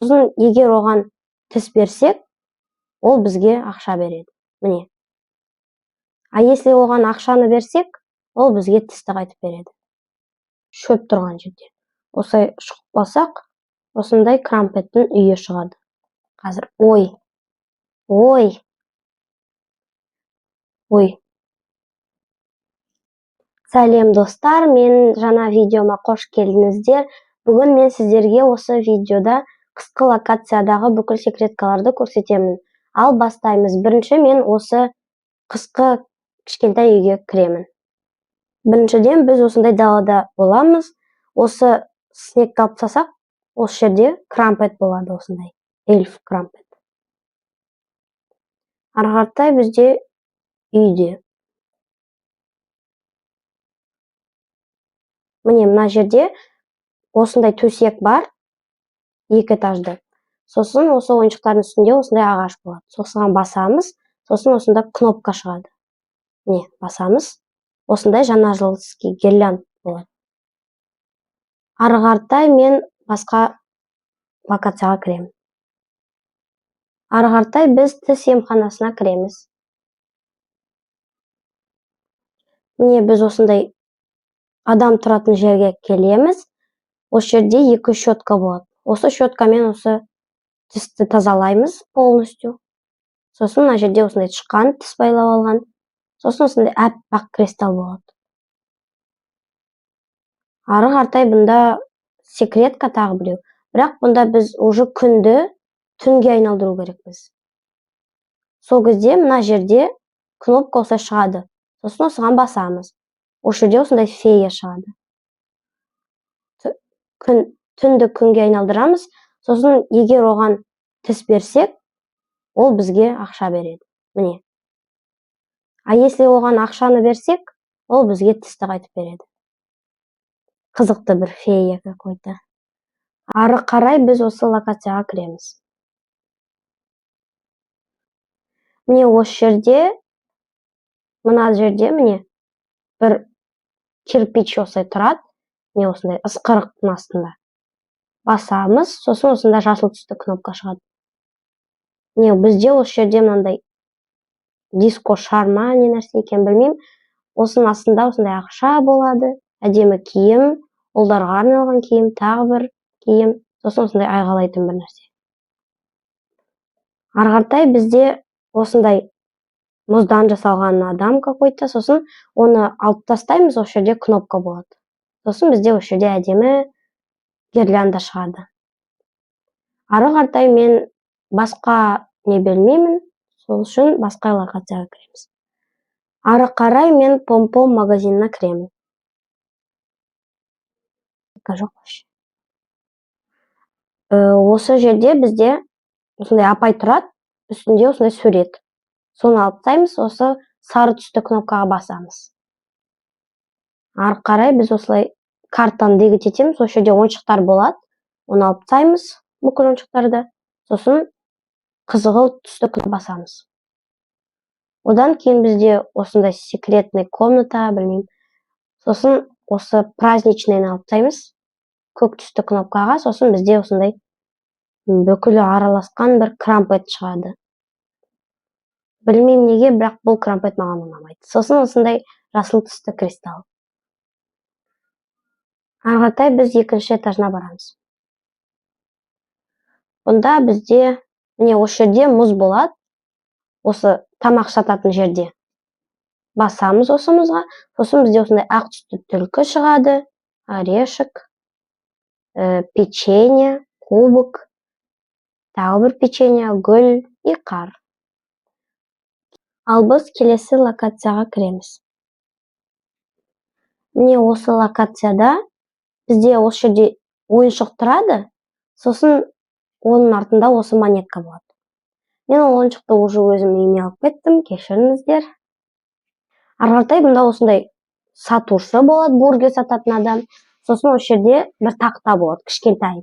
Сосын егер оған тіс берсек, ол бізге ақша береді, міне. А если оған ақшаны берсек, ол бізге тісті қайтып береді. Шөп тұрған жерде осылай шұқып бассақ, осындай Крампеттің үйі шығады қазір. Ой, ой, ой! Сәлем, достар! Мен жаңа видеома қош келдіңіздер. Бүгін мен сіздерге осы видеода қысқы локациядағы бүкіл секреткаларды көрсетемін. Ал бастаймыз. Бірінші мен осы қысқы кішкентай үйге кіремін. Біріншіден, біз осындай далада боламыз. Осы снегті алып тастасақ, осы жерде Крампет болады, осындай эльф Крампет. Ары қаратай бізде үйде, міне, мына жерде осындай төсек бар, екі этажды. Сосын осы ойыншықтардың үстінде осындай ағаш болады. Сосын басамыз, сосын осында кнопка шығады, міне, басамыз, осындай жаңа жылский гирлянд болады. Ары қаратай мен басқа локацияға кіремін. Ары қаратай біз тіс емханасына кіреміз. Міне, біз осындай адам тұратын жерге келеміз. Осы жерде екі щетка болады. Осы щеткамен осы тісті тазалаймыз полностью. Сосын мына жерде осындай тышқан тіс байлап алған, сосын осындай аппақ кристалл болады. Ары қаратай бұнда секретка тағы біреу, бірақ бұнда біз уже күнді түнге айналдыру керекпіз. Сол кезде мына жерде кнопка осылай шығады, сосын осыған басамыз, осы жерде осындай фея шығады. Күн, түнді күнге айналдырамыз. Сосын егер оған тіс берсек, ол бізге ақша береді, міне. А если оған ақшаны берсек, ол бізге тісті қайтып береді. Қызықты бір фея какой-то. Ары қарай біз осы локацияға кіреміз. Міне, осы жерде, мына жерде, міне, бір кирпич осылай тұрады, міне, осындай ысқырықтың астында. Басамыз, сосын осында жасыл түсті кнопка шығады. Міне, бізде осы жерде мынандай диско шар ма, не нәрсе екенін білмеймін. Осының астында осындай ақша болады, әдемі киім, ұлдарға арналған киім, тағы бір киім, сосын осындай айғайлайтын бір нәрсе. Ары қаратай бізде осындай мұздан жасалған адам какой-то. Сосын оны алып тастаймыз, осы жерде кнопка болады. Сосын бізде осы жерде әдемі гирлянда шығады. Ары қаратай мен басқа не бермеймін, сол үшін басқа локацияға кіреміз. Ары қарай мен Пом-Пом магазиніне кіремін. Жоқ вообще. Осы жерде бізде осындай апай тұрады, үстінде осындай сурет. Соны алып тастаймыз, осы сары түсті кнопкаға басамыз. Ары қарай біз осылай картаны двигать етеміз. Осы жерде ойыншықтар болады, оны алып тастаймыз, бүкіл ойыншықтарды. Сосын қызғылт түсті кнопка басамыз. Одан кейін бізде осындай секретный комната, білмеймін. Сосын осы праздничныйны алып тастаймыз көк түсті кнопкаға. Сосын бізде осындай бүкілі араласқан бір Крампет шығады. Білмеймін неге, бірақ бұл Крампет маған ұнамайды. Сосын осындай жасыл түсті кристалл. Ары қаратай біз екінші этажына барамыз. Бұнда бізде, міне, осы жерде мұз болады. Осы тамақ сататын жерде басамыз осы мұзға. Сосын бізде осындай ақ түсті түлкі шығады, орешек, печенье, кубок, тағы бір печенье, гүл и қар. Ал біз келесі локацияға кіреміз. Міне, осы локацияда бізде осы жерде ойыншық тұрады, сосын оның артында осы монетка болады. Мен ол ойыншықты уже өзім үйіме алып кеттім, кешіріңіздер. Ары қаратай бұнда осындай сатушы болады, бургер сататын адам. Сосын осы жерде бір тақта болады кішкентай.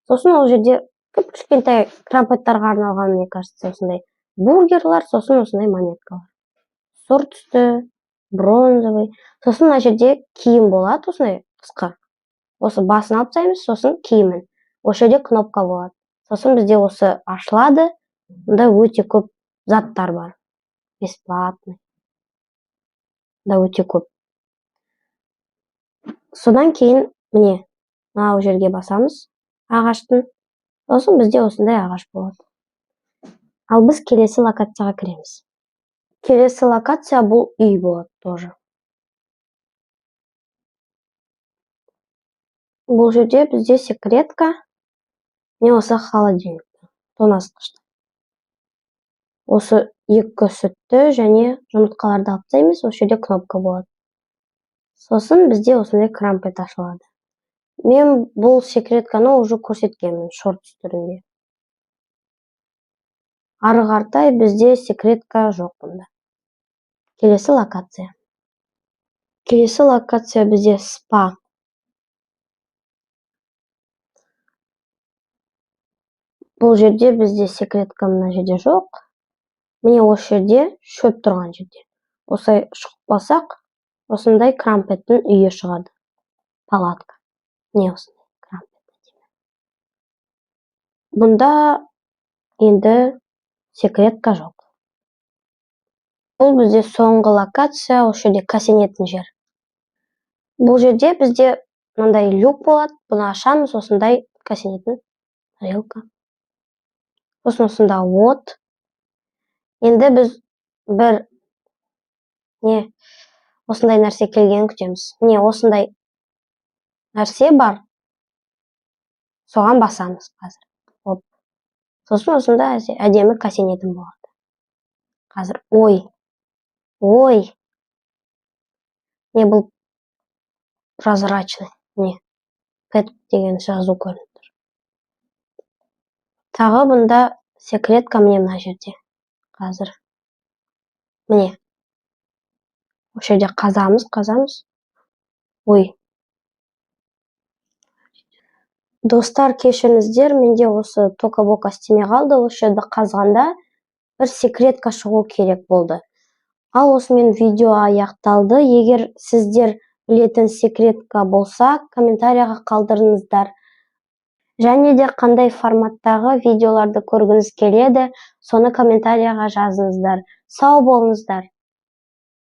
Сосын ол жерде кіп кішкентай Крампеттарға арналған, мне кажется, осындай бургерлар. Сосын осындай монеткалар, сұр түсті, бронзовый. Сосын мына жерде киім болады, осындай қысқы. Осы басын алып тастаймыз, сосын киімін. Осы жерде кнопка болады. Сосын бізде осы ашылады. Мұнда өте көп заттар бар. Бесплатный. Мұнда өте көп. Содан кейін міне мынау жерге басамыз ағаштың. Сосын бізде осындай ағаш болады. Ал біз келесі локацияға кіреміз. Келесі локация бұл үй болады тоже. Бұл жерде бізде секретка, не осы холодильник, тоңазытқышта. Осы екі сүтті және жұмыртқаларды алып тастаймыз, осы жерде кнопка болады. Сосын бізде осындай крампет ашылады. Мен бұл секретканы уже көрсеткенмін шортс түрінде. Ары қаратай бізде секретка жоқ бұнда. Келесі локация. Келесі локация бізде спа. Бұл жерде бізде секретка мына жерде жоқ. Міне осы жерде шөп тұрған жерде. Осылай шұқып бассақ, осындай крампеттің үйі шығады. Палатка. Міне осындай крампет. Бұнда енді секретка жоқ. Бұл бізде соңғы локация, осы жерде кәсенетін жер. Бұл жерде бізде мынандай люк болады. Бұны ашамыз, осындай кәсенетін тарелка. Сосын осында от. Енді біз бір не осындай нәрсе келгенін күтеміз. Міне осындай нәрсе бар. Соған басамыз қазір. Оп. Сосын осында әдемі кәсенетін болады. Қазір ой. Ой. Не бұл прозрачный. Не. Пэт деген жазу көрініп тұр. Тағы бұнда секретка міне мына жерде. Қазір. Міне. Осы жерде қазамыз, қазамыз. Ой. Достар, кешіріңіздер, менде осы тока-бока істемей қалды. Осы жерді қазғанда бір секретка шығу керек болды. Ал осымен видео аяқталды. Егер сіздер білетін секретка болса, комментарияға қалдырыңыздар. Және де қандай форматтағы видеоларды көргіңіз келеді, соны комментарияға жазыңыздар. Сау болыңыздар.